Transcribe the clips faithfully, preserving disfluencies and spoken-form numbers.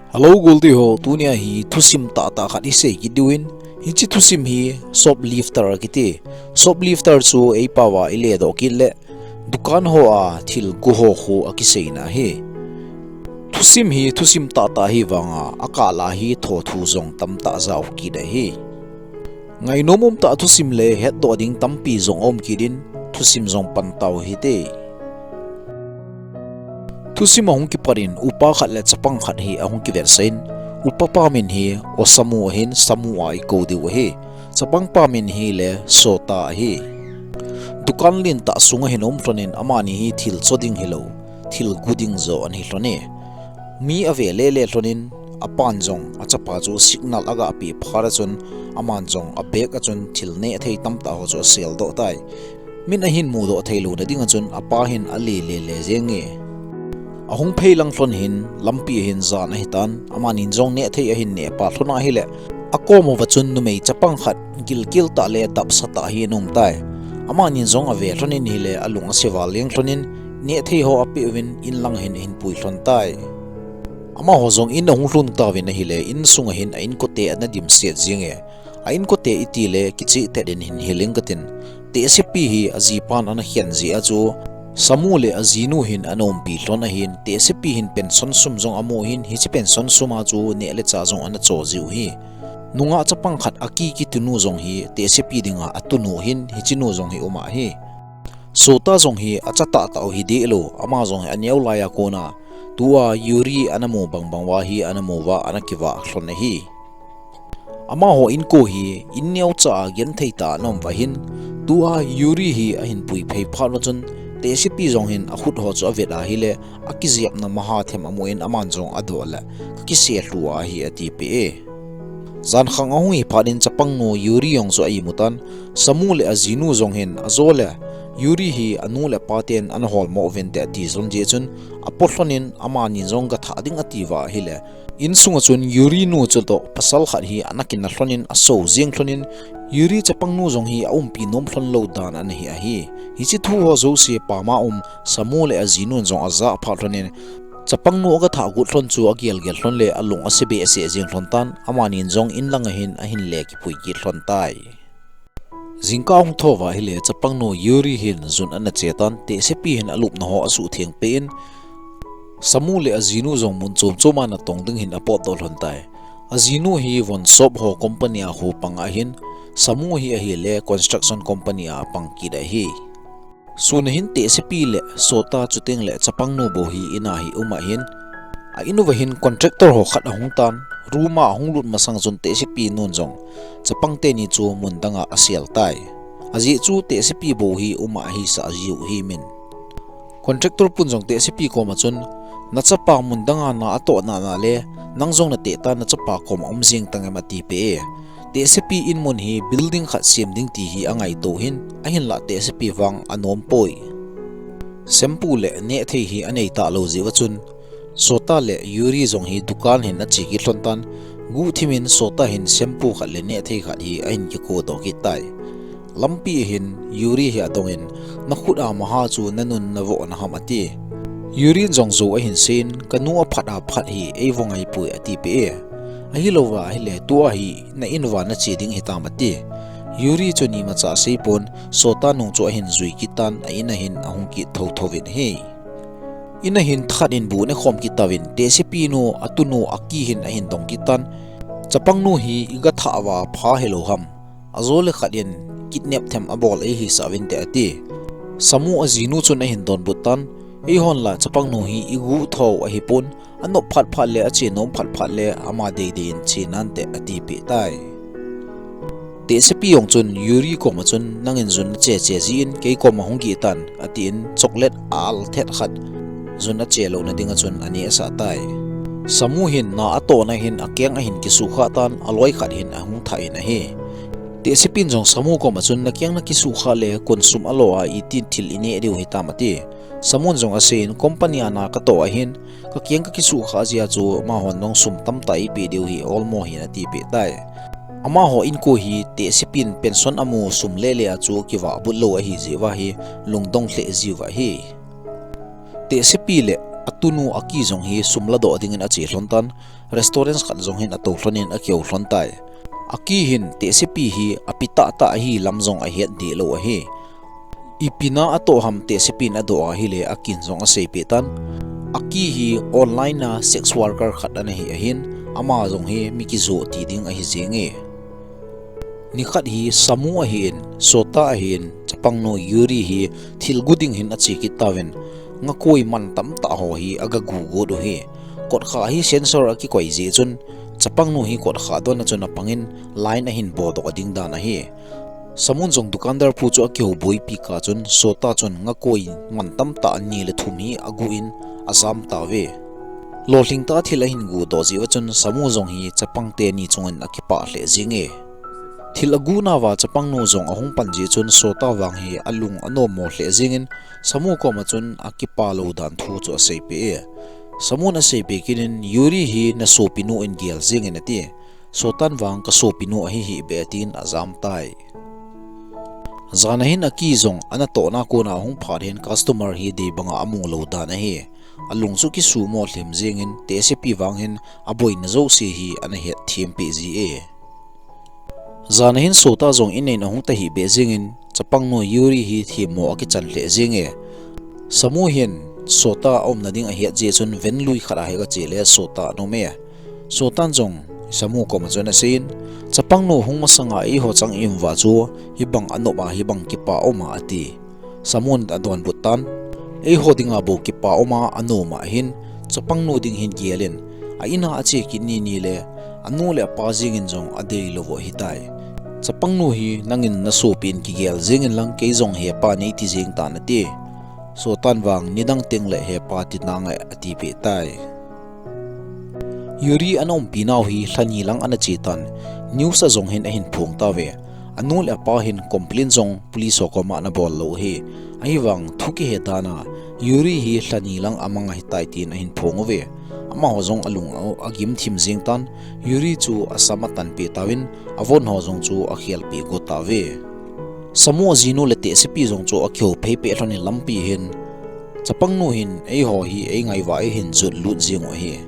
Hello, Goldie ho, tunia hi thusim tahtah khat isei kit diu ahin, hiche thusim hi shoplifter akiti. Shoplifter chu eipao a iledoh kit le, dukan hoa thil go ho khu akiseina ahi. Thusim hi thusim tahtah ahi vanga, akah lah a hi thothu jong tamtah jao kit ahi. Ngainom umtah thusim le hetdoh ding tampi jong aum kit in, thusim jong pan tau hite. Thusim ahung kipat in, upa khat le chapang khat hi ahung kivetsah in, upa pa min hi Osamu ahin, Samu a ikou diu ahi. Chapang pa min hi le Sota ahi. Dukan lentah sunga ahin um lhon in, amani hi thil cho ding hilou, thil go ding joh ana hi lhon e. Mi ave lele lhon in, apan jong achapa chu signal agah peh phat a chun, aman jong abag a chun thil neh thei tamtah ho chu aseldoh tai. Min ahin mudoh thei louna ding a chun, apa hin ale lele jeng e. Ahung phei lang lhon hin, lampi a hin jan ahitan, amanin jong neh thei ahin neh pah lhon ahile, akom uva chun numei chapang khat, gilkel tah le dapsa tah hi ana um tai. Amanin jong ave lhon in ahile, alung ase val leng lhon in, neh thei ho apeh uvin, in lang hin ahin pui lhon tai. Amaho jong in ahung lhung tauvin ahile, insunga hin a inkote ana dimset jeng e. A inkote iti le kicheh thet in hin hil ing katin. Tehsepi hi ajipan ana khen jeh a chu, Samu le ajinu hin ana umpi lhon ahin, Tehsepi hin pension sum jong amu ahin, hiche pension sum a chu neh le chah jong ana cho jiu ahi. Nungah chapang khat Aki kiti nu jong hi Tehsepi dinga atunu ahin, hiche nu jong hi um ahi. Sota jong hi acha tahtah u hi dehlou, ama jong hi aneo lai a kona, tua Yuri ana mu bangbang uva hi ana mu uva ana kivah lhon ahi. Amaho inko hi in neocha a genthei tah a ana um uva ahin, tua Yuri hi ahin pui phei phat uva chun, Tehsepi jong hin akhut ho chu avet ahile, akijepna maha them amu in aman jong adoh le, kakise lhu ahi atipeh e. Jankhang ahung hi phat in chapangnu Yuri jong chu a-imu tan, Samu le ajinu jong hin ajo le, Yuri hi anu le apa ten ana holmo uvinte ati jong jeh chun, apo lhon in amani jong gathah ding ati uva ahile, insunga chun Yuri nu chutoh pasal khat hi ana kinah lhon in aso jeng lhon in, Yuri chapangnu jong hi aumpi nom lhon lou dan ana hi ahi. Hiche thu ho jouse pam a um Samu le ajinun jong ajah phat lhon in, chapangnu agathah got lhon chu agel gel lhon le alung ase behseh jeng lhon tan, amanin jong in langa hin ahin le kipui kit lhon tai. Jingkah ahung thou uva ahile chapangnu Yuri hin jun ana che tan, Tehsepi hin alupna ho asuhtheng peh in, Samu le ajinu jong mun chom chom a natong ding hin apotdoh lhon tai. Ajinu hi von shop ho company a khu pang ahin, Samu hi ahile construction company a pang kit ahi. Sun a hin Tehsepi le Sota chuteng le chapangnu bou hi in a hi um ahin, a in uva hin contractor ho khat ahung tan, room a ahung lut masang chun Tehsepi nun jong chapang teni chu mun danga asel tai. Ajeh chu Tehsepi bou hi um ahisah jiu ahi min. Contractor pun jong Tehsepi koma chun, nachapa mun danga na atoh nana le, nang jong nateh tan nachapa koma um jeng tang em atipeh e. Tehsepi in mun hi building khat sem ding ti hi angaito ahin, ahinlah Tehsepi vang anom poi. Shampoo le neh thei hi anei talou jeh uva chun, Sota le Yuri jong hi dukan hin ache kit lhon tan, guhthim in Sota hin shampoo khat le neh thei khat hi ahin kikodoh kit tai. Lampi a hin Yuri hi adong in, nakhut a maha chu nanun navoh naham ati. Yuri in jong jou ahin sei in, kanu aphat aphat hi eivong ahipoi atipeh e. Ahilouva ahile tua hi na in uva nache ding hitam ati. Yuri chun imacha aseipon, Sota nung chu ahin jui kit tan, a in a hin ahung kit thotho uvin ahi. In a hin thakhat in bu ana khom kit tauvin, Tehsepi nu atunu Aki hin ahin dong kit tan, chapangnu hi igathah uva pha hilou ham, ajo le khat in kidnap them abol eihisah uvinte ati. Samu ajinu chun ahin donbut tan, eihon la chapangnu hi iguh thou ahipon, anop phat phat le ache nom phat phat le ama deidei in che nante atipeh tai. Tehsepi jong chun Yuri koma chun, nangin jun nache che jeh in kei koma hung gih tan, atin chocolate al thet khat jun ache louna dinga chun anehsah tai. Samu hin na atohna hin akeng ahin kisuhkhah tan, aloi khat hin ahung thah in ahi. Tehsepin jong Samu koma chun, nakeng nakisuhkhah le kon sum alo a itin thil ineh diu hitam ati. Samun jong aseiyin, company a na katoh ahin, kakeng kakisuhkhah jeh a chu amahon jong sum tamtah eipeh diu hi olmo hin atipeh tai. Amaho inko hi Tehsepin pension amu sum lele a chu kivahbut lou ahijeh uva hi lungdong lheh jiuva ahi. Tehsepi le Atunu Aki jong hi sum ladoh dingin ache lhon tan, restaurant khat jong hin atou lhonin akihou lhon tai. Aki hin tehsepi hi api tahtah ahi lam jong ahet dehlou ahi. Ipi na atoh ham tehsepi in adoh ahile Akin jong aseipeh tan. Aki hi online a sex worker khat ana hi ahin, ama jong hi mi kijoh ti ding ahi jenge. Nikhat hi Samu ahin, Sota ahin, chapangnu Yuri hi thil gu ding hin ache kit tauvin, ngakoi man tamtah ho hi aga gu got u hi. Kotkha hi sensor akikoi jeh chun, chapangnu hi kotkha don a chun apangin line ahin boldoh ding dan ahi. Samun jong dukandar pu chu akihouboipi kah chun, Sota chun ngakoi man tamtah ni le thum hi aguh in ajam tauve. Lolhing tah a thil ahin gudoh jeh uva chun Samu jong hi chapang teni chungin akipah lheh jenge. Thil aguh nauva chapangnu jong ahung pan jeh chun Sota vang hi alung anommo lheh jengin Samu koma chun akipah lou dan thu chu aseipeh e. Samun aseipeh kit in, Yuri hi nasopinu in gel jengin ati. Sotan vang kasopinu ahi hih beh atin ajam tai. Jan ahin Aki jong anatohna kona ahung phat hin customer hi dei banga amu lou dan ahi. Alung chu kisumo lhem jengin tehsepi vang hin aboina jouse hi ana hetthem peh ji e. Jan ahin Sota jong in in ahung tahih beh jengin chapangnu Yuri hi themmo akichan lheh jenge. Samu hin Sota aumna ding ahet jeh chun van lui khat a hi agache le Sota ana um e. Sotan jong Samu koma chun aseiyin, chapangnu hung masanga eiho chang i um uva chu hibang anop a hibang kipa um a ati. Samun adonbut tan, eiho dinga bou kipa um a anom ahin, chapangnu ding hin gelin, a-in a ache kit nini le anu le apa jengin jong adei lou u ahitai. Chapangnu hi nangin nasopi in kigel jengin lang kei jong hepa neiti jeng tan ati. Sotan vang nidang tengle hepa ti nange atipeh tai. Yuri ana umpi nau hi lhani lang ana che tan, news a jong hin ahin phong tauve. Anu le apa hin complain jong police ho koma ana bol lou u hi. Ahivang thu kihe dan a Yuri hi lhani lang amang ahitai tin ahin phong uve. Amaho jong alung a, agim thim jeng tan, Yuri chu asam atan peh tauvin, avon ho jong chu akhel peh got tauve. Samu ajinu le tehsepi jong chu akihou phei peh lhonin lampi hin, chapangnu hin eiho hi eingai uva eihin jot lut jeng u ahi.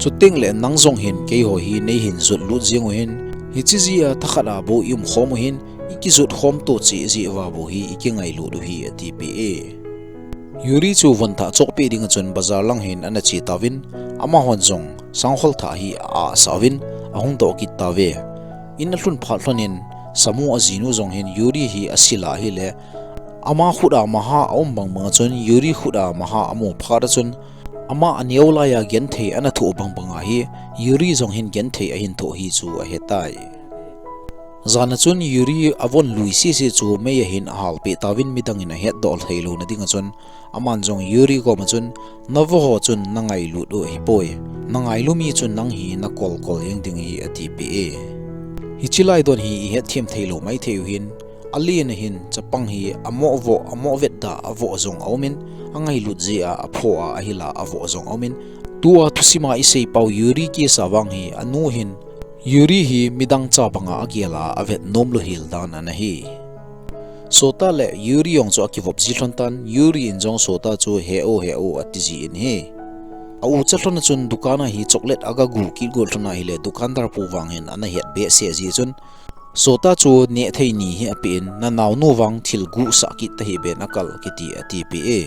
Chuteng le nang jong hin keiho hi neihin jot lut jeng u hin, hiche jeh a thakhat a bou i um khom u hin, i kijot khom to cheh jeh uva bou hi i kingailut u hi atipeh e. Yuri chu von thah chohpeh ding a chun bazar lang hin ana che tauvin, amahon jong sanghol thah hi a-ah sah uvin ahung doh kit tauve. In alhun phat lhonin Samu ajinu jong hin Yuri hi asil a ahile, ama khut a maha aum bangbang a chun Yuri khut a maha amu phat a chun, ama aneo laiya genthei ana thoh bangbang a hi Yuri jong hin genthei ahin thoh hi chu ahetai. Jan a chun Yuri avon lui sese chu mei ahin ahal peh tauvin midang in ahetdoh thei louna ding a chun, aman jong Yuri koma chun, navoh ho chun nangailut u ahipoi. Nangailu mi chun nang hi nakolkol jeng ding ahi atipeh e. Hiche lai don hi i hetthem thei lou maithei u hin, alen ahin chapang hi amoh voh, amoh vetda avoh jong aumin, angailut jeh a aphoh a ahil a avoh jong aumin, tua thusim a i seipau Yuri case a vang hi anu hin, Yuri hi midang cha banga agel a avet nom lou hel dan ana hi. Sota le Yuri jong chu akivop ji lhon tan, Yuri in jong Sota chu he o, he o ati ji in hi. A-ucha lhon a chun dukan a hi chocolate aga gu kit got lhon ahile dukandar pu vang hin ana het behseh ji chun, Sota chu nehthei ni hi apeh in, nanaonu vang thil guhsah kit tahih beh in akal kiti atipeh e.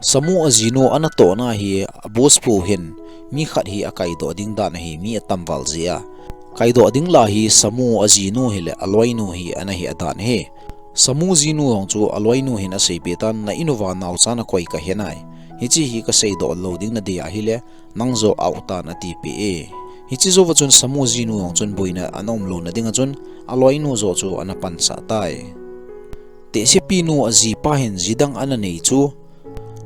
Samu ajinu anatohna hi a boss pu hin mi khat hi akaidoh ding dan ahi, mi atamval jeh a. Kaidoh ding lah hi Samu ajinu hile aloinu hi ana hi adan ahi. Samu jinu jong chu aloinu hin aseipeh tan, na in uva naocha nakoi kahe nai. Hiche hi kaseidoh lou ding nadei ahile, nang joh out tan atipeh e. Hiche jouva chun Samu jinu jong chun boina ana um louna ding a chun, aloinu joh chu ana pansah tai. Tehsepinu ajipa hin jidang ana nei chu,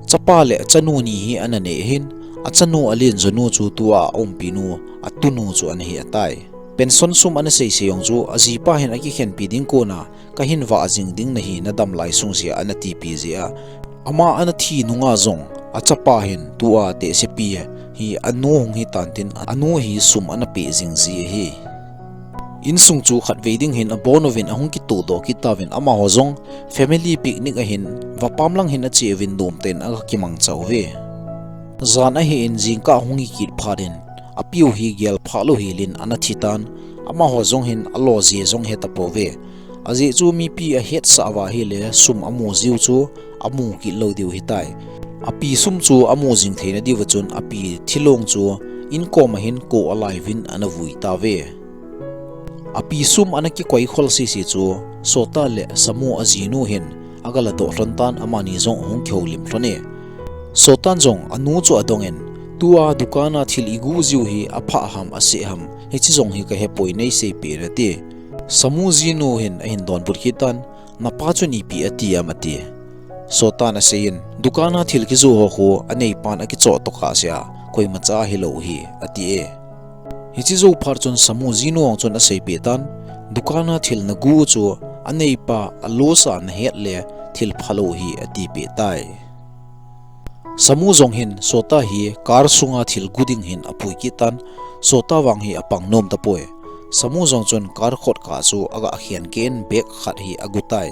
chapa le chanu ni hi ana nei ahin, achanu alen jonu chu tua aumpinu, atunu chu ana hi atai. Pension sum ana seisei jong chu, ajipa hin akikhenpi ding kona, kahin vah jing ding nahi nadam lai sung jeh a ana tipi jeh a. Ama ana thi nunga jong, achapa hin tua tehsepi hi anu hung hitan tin, anu hi sum ana peh jing ji ahi. Insung chu khatvei ding hin abon uvin ahung kitohdoh kit tauvin amaho jong family picnic ahin vapam lang hin ache uvin nomten aga kimangcha uve. Jan ahin jingkah hung hi kit phat in, apiu hi gel phah lou hel in ana thi tan, amaho jong hin alo jeh jong he tapouve. Ajeh chu mipi ahetsah uva ahile sum amu jiu chu amu kit lou diu ahitai. Api sum chu amu jing theina diuva chun api thilong chu inkom a hin ko alai uvin ana vui tauve. Api sum ana kikoi khol sese chu Sota le Samu ajinu hin aga ladoh lhon tan, amani jong ahung kihoulim lhon e. Sotan jong anu chu adong in, tua dukan a thil igu jiu hi aphah ham aseh ham, hiche jong hi kahepoi, neiseipeh in ati. Samu jinu hin ahin donbut kit tan, napa chun ipi ati ham ati. Sotan aseiyin, dukan a thil kijoh ho khu aneipan akichoh tokah seh a, koimacha hilou ahi, ati e. Hiche jou phat chun Samu jinu jong chun aseipeh tan, dukan a thil nagu chu aneipa aloss a nahet le thil phalou ahi, atipeh tai. Samu jong hin Sota hi car sunga thil gu ding hin apui kit tan, Sota vang hi apang nom tapoi. Samu jong chun car khotkah chu aga khen keh in bag khat hi agu tai.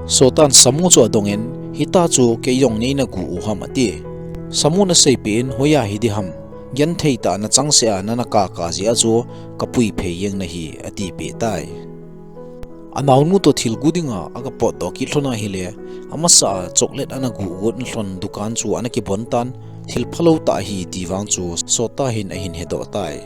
Sotan Samu chu adong in, hita chu kei jong neina gu u ham ati. Samun aseipeh in, hoiya hi ding ham, genthei tah a nachangseh a nana kaka jeh a chu kapui phei jeng nahi, atipeh tai. Anaonu toh thil gu dinga aga potdoh kit lhon ahile, amasa a chocolate ana gu got lhon dukan chu ana kibon tan, thil phalou tah ahi ti vang chu Sota hin ahin hedoh tai.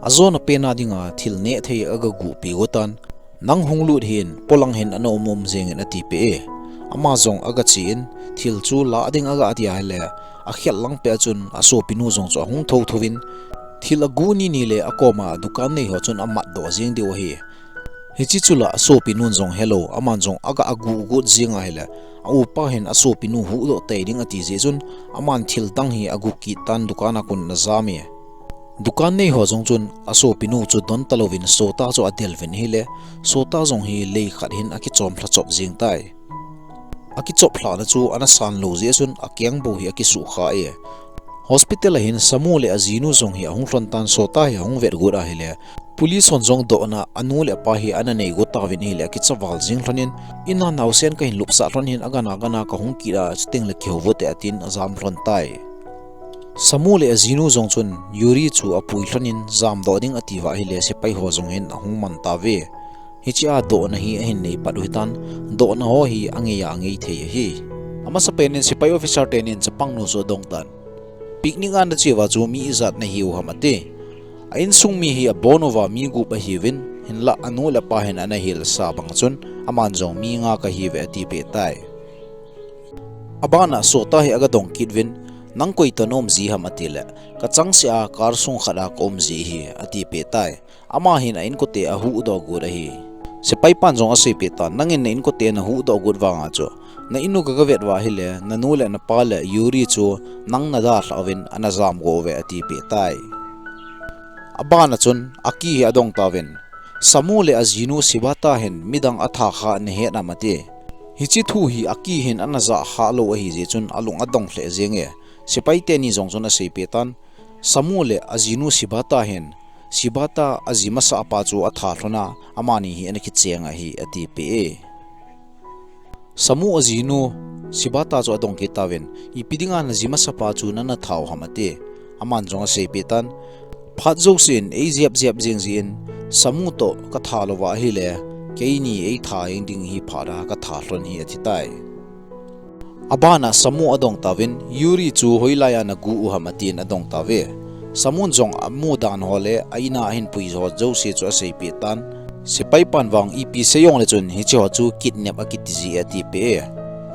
Ajona pen a dinga thil nehthei aga guhpeh got tan, nang hung lut hih in, polang hin ana um um jeng in, atipeh e. Ama jong aga che in, thil chu lah ding aga ti ahile, akhel lang peh a chun asopinu jong chu ahung thouthou vin, thil agu nini le akoma dukan nei ho chun amatdoh jeng diu ahi. Hiche chu la asopinun jong helou, aman jong aga agu got jeng ahile, aupa hin asopinu huhdoh tei ding ati jeh chun, aman thil dang hi agu kit tan, dukan a kon ana jam e. Dukan nei ho jong chun asopinu chu don talouvin Sota chu adel uvin ahile, Sota jong hi lei khat hin akichom lha chop jeng tai. Akichop lhahna chu ana san lou jeh chun akeng bou hi akisukha e. Hospital a hin Samu le ajinu jong hi ahung lhon tan, Sota hi ahung vet got ahile, police hon jong dohna anu le apa hi ana nei got tauvin ahile, akicha val jeng lhon in, in a naosen kahin lupsah lhon hin, agana gana kahung kit a, chuteng le kihou uvin te atin ajam lhon tai. Samu le ajinu jong chun Yuri chu apui lhon in jamdoh ding ati uva ahile, sepai ho jong hin ahung man tauve. Hiche a dohna hi ahin nei pat u ahitan, dohna ho hi angei a angei thei ahi. Amasapen in sepai officer tenin chapangnu chu adong tan, picnic a nache uva chu mi ijat nahiu ham ati. A insung mi hi abon uva mi gup ahiuvin, hinlah anu le apa hin ana hilsa bang chun, aman jong mi nga kahiuve, atipeh tai. Abana Sota hi aga dong kit uvin, nang koi toh naum ji ham atile, kachangseh a car sung khat a kaum ji ahi, atipeh tai. Ama hin a inkote ahuhdoh got ahi. Sepai pan jong aseipeh tan, nangin na inkote nahuhdoh got vanga chu, na in u kaga vet uva ahile, nanu le napa le Yuri chu nang nadalhah uvin ana jamgo uve, atipeh tai. Abana chun Aki hi adong tauvin, Samu le ajinu Shibata hin midang atha kha nahet am ati. Hiche thu hi Aki hin ana jah kha lou ahi jeh chun alung adong lheh jenge. Sepai teni jong chun aseipeh tan, Samu le ajinu Shibata hin, Shibata aji masapa chu atha lhon a, amani hi ana kicheng ahi, atipeh e. Samu ajinu Shibata chu adong kit tauvin, ipi dinga naji masapa chu nana thau ham ati. Aman jong aseipeh tan, phat jousen eijep jep jeng jeh in, Samu toh katha louva ahile, keini eitha jeng ding hi phat a katha lhon ahi, ati tai. Abana Samu adong tauvin, Yuri chu hoilai a nagu u ham atin adong tauve. Samun jong amu dan ho le a in a ahin pui ho jouse chu aseipeh tan. Sepai pan vang ipi sei jongle chun hiche ho chu kidnap akiti ji e atipeh e.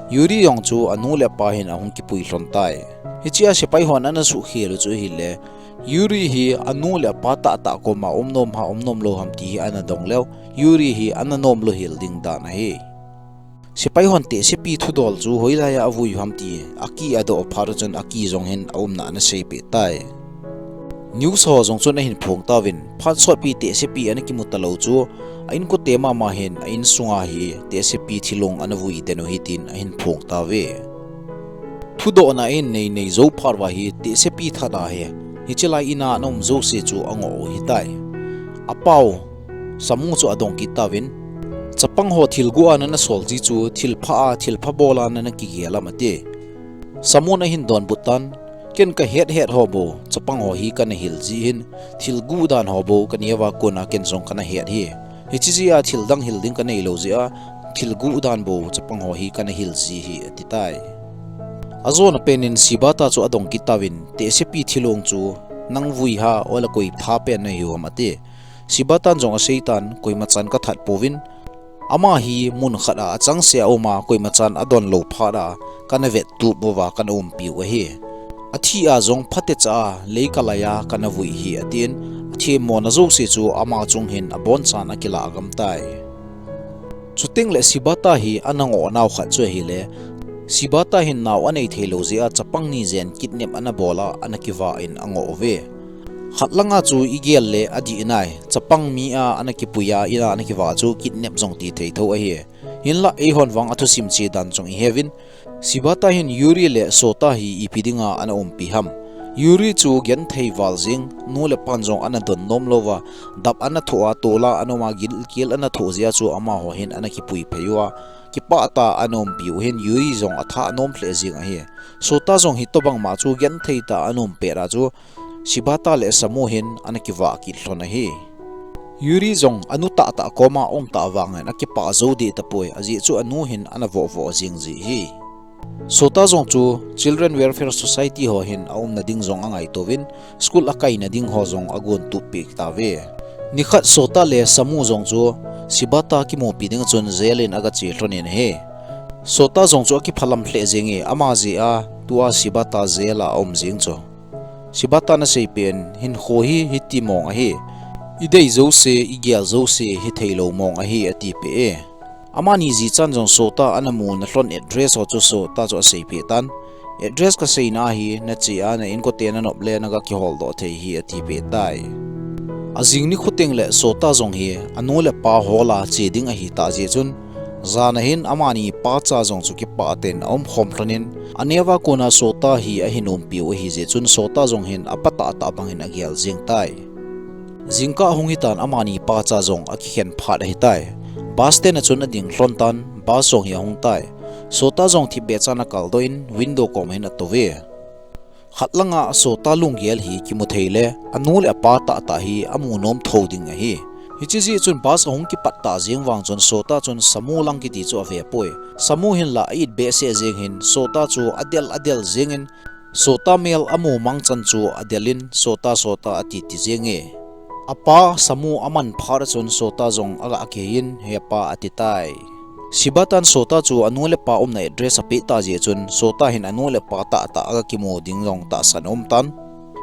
Yuri jong chu anu le apa hin ahung kipui lhon tai. Hiche a sepai hon ana suhkhel u chu ahile, Yuri hi anu le apa tahtah koma um nom ham um nom lou ham ti hi ana dong leu, Yuri hi ana nom lou hel ding dan ahi. Sepai hon tehsepi thudol chu hoilai a avui u ham ti Aki adoh phat u chun Aki jong hin aumna ana seipeh tai. News ho jong chun ahin phong tauvin, phat sotpi tehsepi ana kimu talou chu a inkote mama hin a insunga hi tehsepi thilong ana vui den u ahi tin ahin phong tauve. Thudohna ahin nei nei jou phat uva hi tehsepi that ahi, hiche lai in a ana um jouse chu angoh u ahitai. Apau, Samu chu adong kit tauvin, chapang ho thil gu a nana sol ji chu thil pha a, thil pha bol a nana kigel am ati. Samun ahin donbut tan, Ken kahet het ho bou chapang ho hi kana hil jeh hin, thil guh dan ho bou kaneo a kona ken jong kana het hi. Hiche jeh a thil dang hil ding kanei lou jeh a, thil guh dan bou chapang ho hi kana hil ji hi, ati tai. Ajona pen in Shibata chu adong kit tauvin, tehsepi thilong chu nang vui ham, ole koi pha pen nahiu ham ati. Shibata in jong asei tan, koima chan kathat pouvin, ama hi mun khat a achangseh a um a, koima chan adon lou phat a kana vet tup uva kana umpiu ahi. Athi a jong phatecha a lei kalai a kana vui hi, atin, athemmona jouse chu ama chung hin abonchan akilah gam tai. Chuteng le Shibata hi ana ngoh nau khat chu ahile, Shibata hin nao anei thei lou jeh a chapang ni jen kidnap ana bol a ana kivah in angoh uve. Khat langa chu igel le adih nai, chapang mi a ana kipui a in a ana kivah chu kidnap jong ti thei tho ahi. Hinlah eihon vang athusim che dan jong iheuvin, Shibata hin Yuri le Sota hi ipi dinga ana umpi ham. Yuri chu genthei val jeng, nu le pan jong ana don nom louva, dap ana thoh a, tol a ana um a, gilkel ana thoh jeh a chu amaho hin ana kipui phei uva, kipah tah a ana umpiu hin Yuri jong atha nom lheh jeng ahi. Sota jong hitobang ma chu genthei tah a ana um pet a chu Shibata le Samu hin ana kivah kit lhon ahi. Yuri jong anu tahtah koma aum tah vangin akipah jou deh tapoi, ajeh chu anu hin ana voh voh jing ji hi. Sota jong chu Children Welfare Society ho hin aumna ding jong angaitouvin, school akaina ding ho jong agon tup peh tauve. Nikhat Sota le Samu jong chu Shibata kimupi ding chun jail in agache lhon in ahi. Sota jong chu akiphalam lheh jenge, ama jeh a tua Shibata jail a aum jing chu. Shibata in asei pen, hinkho hi hiti mong ahi. Idei jouse, igel jouse hithei lou mong ahi, ati peh e. Amani jichan jong Sota ana muna lhon address ho chu Sota chu asei peh tan. Address kaseina hi nache a na inkote nanop le naga kiholdoh thei hi, ati peh tai. Ajing nikho teng le Sota jong hi anu le apa hol a che ding ahitah jeh chun, jan a hin amani pacha jong chu kipah tah in aumkhom lhon in, aneo a kona Sota hi ahin umpiu ahi jeh chun Sota jong hin apa tahtah bangin agel jeng tai. Jingkah hung hitan amani pacha jong akikhen phat ahitai. Bus stand a chun ading lhon tan, bus jong hi ahung tai. Sota jong thipbeh chan akaldoh in window kom hin atouve. Khat langa Sota lunggel hi kimu thei le anu le apa tahtah hi amu nom thou ding ahi. Hiche jeh chun bus ahung kipat tah jeng vang chun Sota chun Samu lang kiti chu avepoi. Samu hinlah a-it behseh jeng hin Sota chu adel adel jengin, Sota mel amu mang chan chu adel in, Sota, Sota, ati ti jenge. Apa Samu aman phat a chun Sota jong aga kihei in, He pa, ati tai. Shibata in Sota chu anu le apa umna address apeh tah jeh chun Sota hin anu le apa tahtah aga kimu ding jong tahsan aum tan.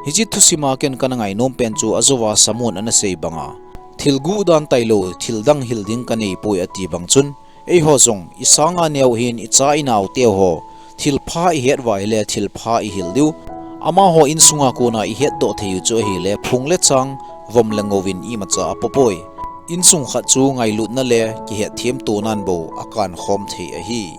Hiche thusim a ken kana ngainom pen chu ajouva Samu in ana sei banga, thil guh dan tailou, thil dang hil ding kanei poi ati bang chun, eiho jong isanga neo hin icha inao teho thilpha ihet uva ahile thilpha ihil diu. Amaho insunga kona ihetdoh thei u chu ahile phung le chang, vom le ngou in imacha apopoi. Insung khat chu ngailutna le kihetthem tonan bou akankhom thei ahi.